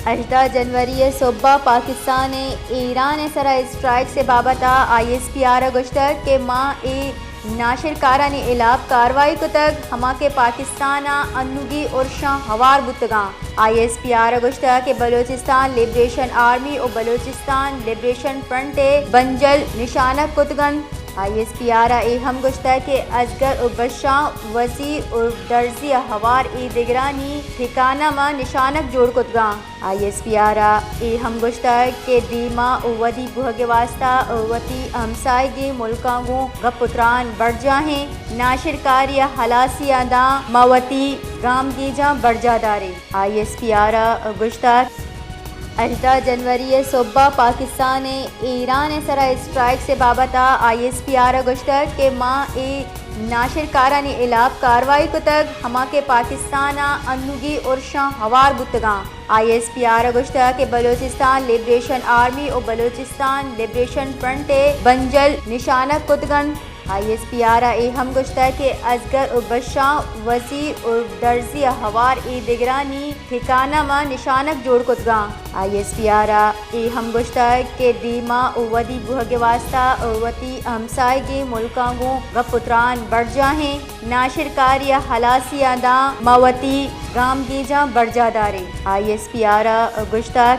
ہژدہ جنوری ءِ سہب ءَ پاکستان ءِ ایران ءِ سرا اسٹرائکس ءِ بابت ءَ آئی ایس پی آر ءَ گوشتگ کہ ما اے ناشرکارانی ہلاپ کاروائی کتگ، ہما کہ پاکستان ءَ انوگی ارشاں ہوار بوتگاں۔ آئی ایس پی آر ءَ گوشتگ کہ بلوچستان لبریشن آرمی و بلوچستان لبریشن فرنٹ ءِ بنجل نشانگ کتگ انت۔ آئی ایس پی آر ءَ اے ہم گوشتگ کہ اصغر و بشاں، وسیع و درزی ءَ ہوار اے دگرانی ٹھکانہ ما نشانگ جوڑ کتگاں۔ آئی ایس پی آر ءَ اے ہم گوشتگ کہ دیما و ودی بوہگ ءِ واستہ وتی ہمساہگیں ملکاں گوں گپ و تران برجاہ ایں، ناشرکاری ءِ ہلاسی ءَ داں ما وتی گامگیجاں برجاہ داریں۔ آئی ایس پی آر ءَ گوشتگ۔ ہژدہ جنوری ءِ سہب ءَ پاکستان ءِ ایران ءِ سرا اسٹرائکس ءِ بابت ءَ آئی ایس پی آر ءَ گوشتگ کہ ما اے ناشرکارانی ہلاپ کاروائی کتگ، ہما کہ پاکستان ءَ انوگی ارشاں ہوار بوتگاں۔ آئی ایس پی آر ءَ گوشتگ کہ بلوچستان لبریشن آرمی و بلوچستان لبریشن فرنٹ ءِ بنجل نشانگ کتگ انت۔ آئی ایس پی آر ءَ اے ہم گوشتگ کہ اصغر و بشاں، وسیع و درزی ءَ ہوار اے دگرانی ٹھکانہ ما نشانگ جوڑ کتگاں۔ آئی ایس پی آر ءَ اے ہم گوشتگ کہ دیما و ودی بوہگ ءِ واستہ وتی ہمساہگیں ملکاں گوں گپ و تران برجاہ ایں، ناشرکاری ءِ ہلاسی ءَ داں ما وتی گامگیجاں برجاہ داریں۔ آئی ایس پی آر ءَ گوشتگ۔